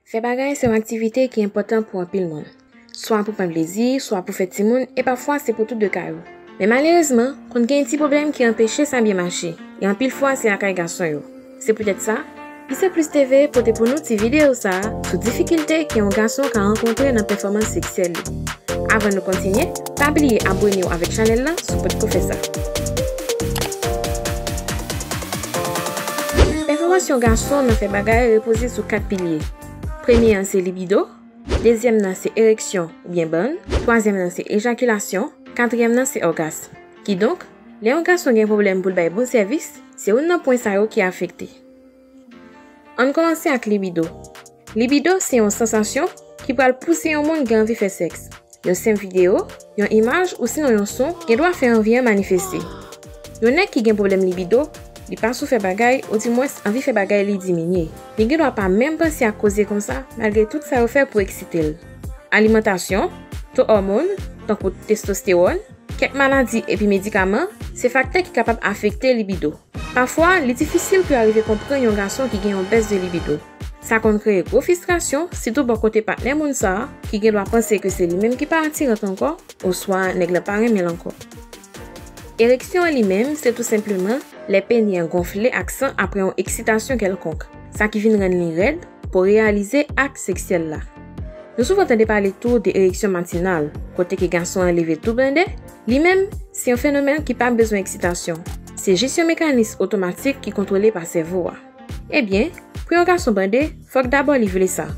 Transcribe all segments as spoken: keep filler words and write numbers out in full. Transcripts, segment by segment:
Fè bagay se yon aktivite ki enpòtan pou anpil moun. Swa pou pran plezi, swa pou fè timoun, e pafwa se pou tout de ka yo. Men malerezman, konn gen ti pwoblèm ki anpeche sa byen mache, e anpil fwa se lakay gason yo. Se poutèt sa, Lycée Plus T V pote pou nou ti videyo sa a sou difikilte ke yon gason ka rankontre nan pèfòmans seksyèl li. Avan nou kontinye, pa bliye abone w avèk chanèl lan sou Potko Fè Sa. Pèfòmans yon gason nan fè bagay repoze sou kat pilye. Premye an se libido, dezyèm nan se ereksyon oubyen bann, twazyèm nan se ejakilasyon, katriyèm nan se ògasm. Kidonk, lè yon gason gen pwoblèm pou l bay bon sèvis, se youn nan pwen sa yo ki afekte. Ann kòmanse ak libido. Libido se yon sansasyon ki pral pouse yon moun gen anvi fè sèks. Yon senp videyo, yon imaj, ousinon yon son gen dwa fè anvi an manifeste. Yon nèg ki gen pwoblèm libido, li pa sou fè bagay, oudimwens anvi fè bagay li diminye. Li gen dwa pa menm panse ak koze konsa, malgre tout sa yo fè pou eksite l. Alimantasyon, to òmòn, tankou testostewòn, kèk maladi epi medikaman, se faktè ki kapab afekte libido. Pafwa, li difisil pou yo rive konprann yon gason ki gen yon bès de libido. Sa konn kreye gwo fristrasyon, sitou bò kote patnè moun sa a, ki gen dwa panse ke se li menm ki pa atirant ankò, oswa nèg la pa renmen l ankò. Ereksyon an li menm, se tou senpleman lè peni an gonfle ak san apre yon eksitasyon kèlkonk, sa ki vin rann li rèd pou reyalize ak seksyèl la. Nou souvan tande pale tou de ereksyon matinal, kote ke gason an leve tou bande, li menm, se yon fenomèn ki pa bezwen eksitasyon. Se jis yon mekanis otomatik ki kontwole pa sèvo a. Ebyen, pou yon gason bande, fòk dabò li vle sa.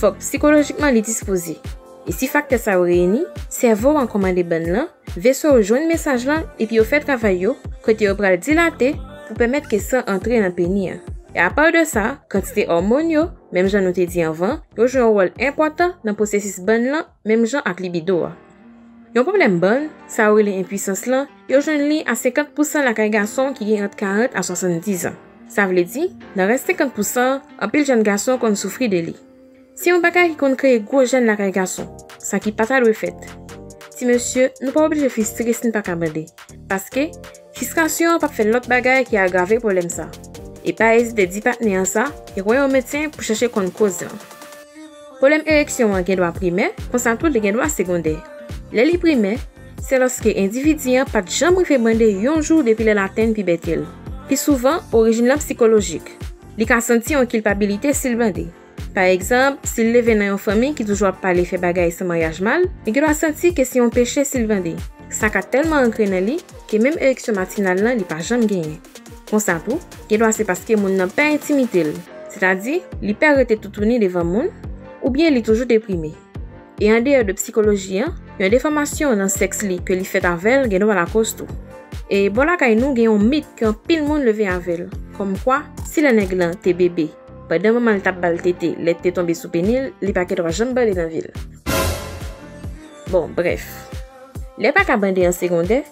Fòk sikolojikman li dispoze. E si faktè sa yo reyini, sèvo an kòmande bann lan, veso yo jwenn mesaj lan epi yo fè travay yo, kote yo pral dilate pou pèmèt ke san antre nan peni an. E apa de sa, kantite òmòn yo, menm jan nou te di anvan, yo jwe yon wòl enpòtan nan pwosesis bann lan, menm jan ak libido a. Yon pwoblèm bann, sa yo rele enpwisans lan, yo jwenn li a senkant pousan lakay gason ki gen ant karant a swasanndizan. Sa vle di, nan rès senkant pousan, anpil jèn gason konn soufri de li. Se yon bagay ki konn kreye gwo jèn lakay gason, sa ki pa ta dwe fèt. Ti mesye, nou pa oblije fristre si n pa ka bande. Paske, fristrasyon an p ap fè lòt bagay ki agrave pwoblèm sa. E pa ezite di patnè an sa, e wè yon medsen pou chache konn koz lan. Pwoblèm ereksyon an gen dwa primè, konsa tou li gen dwa segondè. Lè li primè, se lòske endividi an pa t janm rive bande yon jou depi lè l atenn pibète l. Pi souvan, orijin lan sikolojik. Li ka santi yon kilpabilite si l bande. Pa egzanp, si l leve nan yon fanmi ki toujou ap pale fè bagay san maryaj mal, li gen dwa santi ke se yon peche si l bande. Sa ka tèlman ankre nan li ke menm ereksyon matinal lan li pa janm genyen. Konsa tou, gen dwa se paske moun nan pè entimite l, sètadi li pè rete toutouni devan moun, oubyen li toujou deprime. E andeyò de psikoloji an, yon defòmasyon nan sèks li ke li fèt avè l gen dwa lakòz tou. E bò lakay nou gen yon mit ke anpil moun leve avè l, kòmkwa, si lè nèg lan te bebe, pandan manman l t ap ba l tete, lèt te tonbe sou peni l, li pa gen dwa janm bande nan vi l. Bon, brèf. Lè pa ka bande an segondè,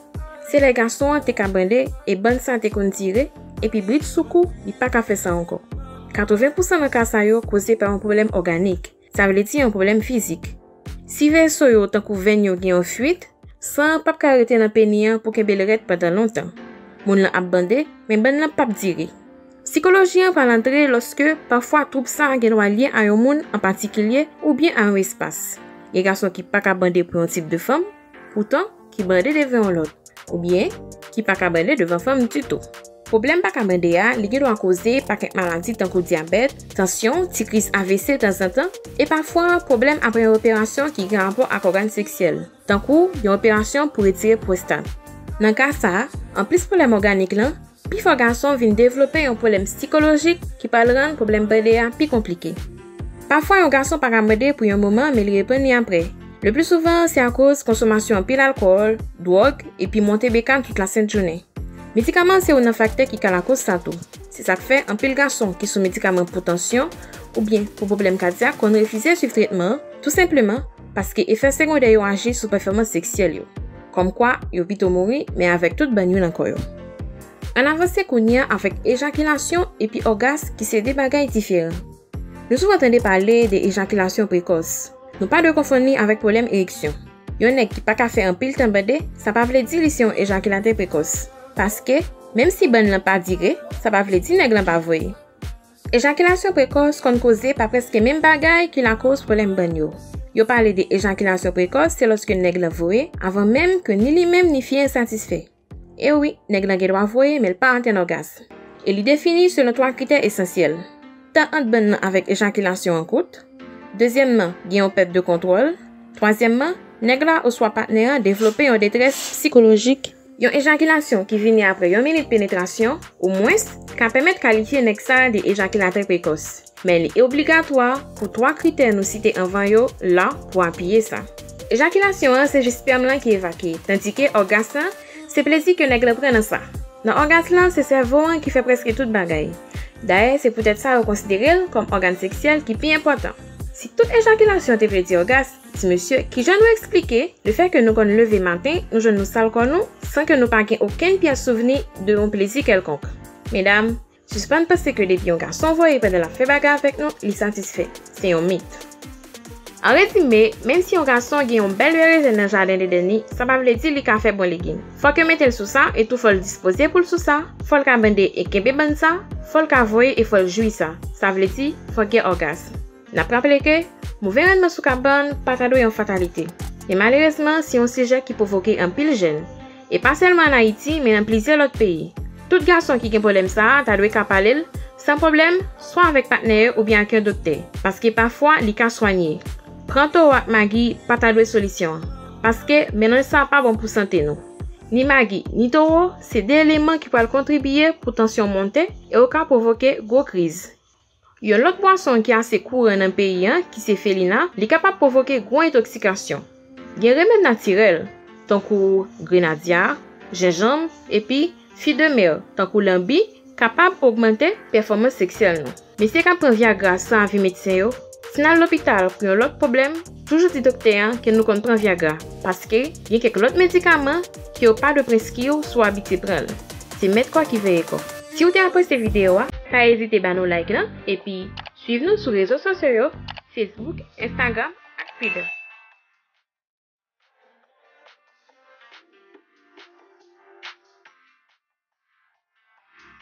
se lè gason an te ka bande e bann sa te konn dire, epi britsoukou, li pa ka fè sa ankò. Katreven pousan nan ka sa yo koze pa yon pwoblèm òganik, sa vle di yon pwoblèm fizik. Si veso yo, tankou venn yo, gen yon fuit, san an p ap ka rete nan peni an pou kenbe l rèd pandan lontan. Moun lan ap bande, men bann lan p ap dire. Sikoloji an pral antre lòske pafwa twoub sa a gen dwa lye a yon moun an patikilye oubyen a yon espas. Gen gason ki pa ka bande pou yon tip de fanm, poutan ki bande devan yon lòt, oubyen ki pa ka bande devan fanm ditou. Pwoblèm pa ka bande a, li gen dwa koze pa kèk maladi tankou dyabèt, tansyon, ti kriz A V C tanzantan, e pafwa pwoblèm apre yon operasyon ki gen rapò ak ògàn seksyèl, tankou yon operasyon pou retire pwostat. Nan ka sa a, anplis pwoblèm òganik lan, pifò gason vin devlope yon pwoblèm sikolojik ki pral rann pwoblèm bande a pi konplike. Pafwa yon gason pa ka bande pou yon moman, men li reprann li apre. Le pli souvan, se akoz konsomasyon anpil alkòl, dwòg, epi monte bekàn tout lasent jounen. Medikaman se youn nan faktè ki ka lakoz sa tou. Se sa k fè anpil gason ki sou medikaman pou tansyon oubyen pou pwoblèm kadyak konn refize swiv tretman an, tou senpleman paske efè segondè yo aji sou pèfòmans seksyèl yo. Kòmkwa, yo pito mouri, men avèk tout bann yo nan kò yo. Ann avanse kounye a avèk ejakilasyon epi ògasm ki se de bagay diferan. Nou souvan tande pale de ejakilasyon prekòs. Nou pa dwe konfonn li avèk pwoblèm ereksyon. Yon nèg ki pa ka fè anpil tan bande, sa pa vle di li se yon ejakilatè prekòs. Paske, menm si bann lan pa dire, sa pa vle di nèg lan pa voye. Ejakilasyon prekòs konn koze pa prèske menm bagay ki lakoz pwoblèm bann yo. Yo pale de ejakilasyon prekòs, se lòske nèg lan voye avan menm ke ni li menm ni fi an satisfè. E wi, nèg lan gen dwa voye, men l pa atenn ògas. E li defini selon twa kritè esansyèl. Tan ant bann nan avèk ejakilasyon an kout. Dezyèmman, gen yon pèt de kontwòl. Twazyèmman, nèg la oswa patnè an devlope yon detrès sikolojik. Yon ejakilasyon ki vini apre yon minit penetrasyon, omwens, ka pèmèt kalifye nèg sa a de ejakilatè prekòs. Men li obligatwa pou twa kritè nou site anvan yo la pou apiye sa. Ejakilasyon an se jis spèm lan ki evakye, tandike ògas lan se plezi ke nèg lan pran nan sa. Nan ògas lan, se sèvo an ki fè prèske tout bagay. Dayè, se poutèt sa yo konsidere l kòm ògàn seksyèl ki pi enpòtan. Si tout ejakilasyon te vle di ògas, ti mesye, kijan nou eksplike lefètke nou konn leve maten, nou jwenn nou sal kò nou, san ke nou pa gen okenn pyès souvni de yon plezi kèlkonk? Medam, sispann panse ke depi yon gason voye pandan l ap fè bagay avèk nou, li satisfè. Se yon mit. An rezime, menm si yon gason gen yon bèl berejèn nan jaden Edenn li, sa pa vle di li ka fè bon legim. Fòk yo mete l sou sa, e tou fò l dispoze pou l sou sa, fò l ka bande e kenbe bann sa, fò l ka voye e fò l jwi sa. Sa vle di, fòk gen ògasm. N ap raple ke move rannman sou kabann pa ta dwe yon fatalite. Men malerezman, se yon sijè ki pwovoke anpil jèn. E pa sèlman ann Ayiti, men nan plizyè lòt peyi. Tout gason ki gen pwoblèm sa a ta dwe ka pale l san pwoblèm, swa avèk patnè yo oubyen ak yon doktè, paske pafwa li ka swanye. Pran towo ak magi pa ta dwe solisyon an, paske melanj sa a pa bon pou sante nou. Ni magi, ni towo, se de eleman ki pral kontribye pou tansyon monte e yo ka pwovoke gwo kriz. Yon lòt bwason ki ase kouran nan peyi an, ki se felina, li kapab pwovoke gwo entoksikasyon. Gen remèd natirèl, tankou grenadya, jenjanm, epi fi de mè, tankou lanbi, kapab ogmante pèfòmans seksyèl nou. Mesye k ap pran vyagra san avi medsen yo, si n al lopital pou yon lòt pwoblèm, toujou di doktè an ke nou konn pran vyagra, paske gen kèk lòt medikaman ke yo pa dwe preskri w si w abitye pran l. Se mèt kò ki veye kò. Si w te apresye videyo a, pa ezite ba nou like lan, epi swiv nou sou rezo sosyo yo, Facebook, Instagram ak Twitter.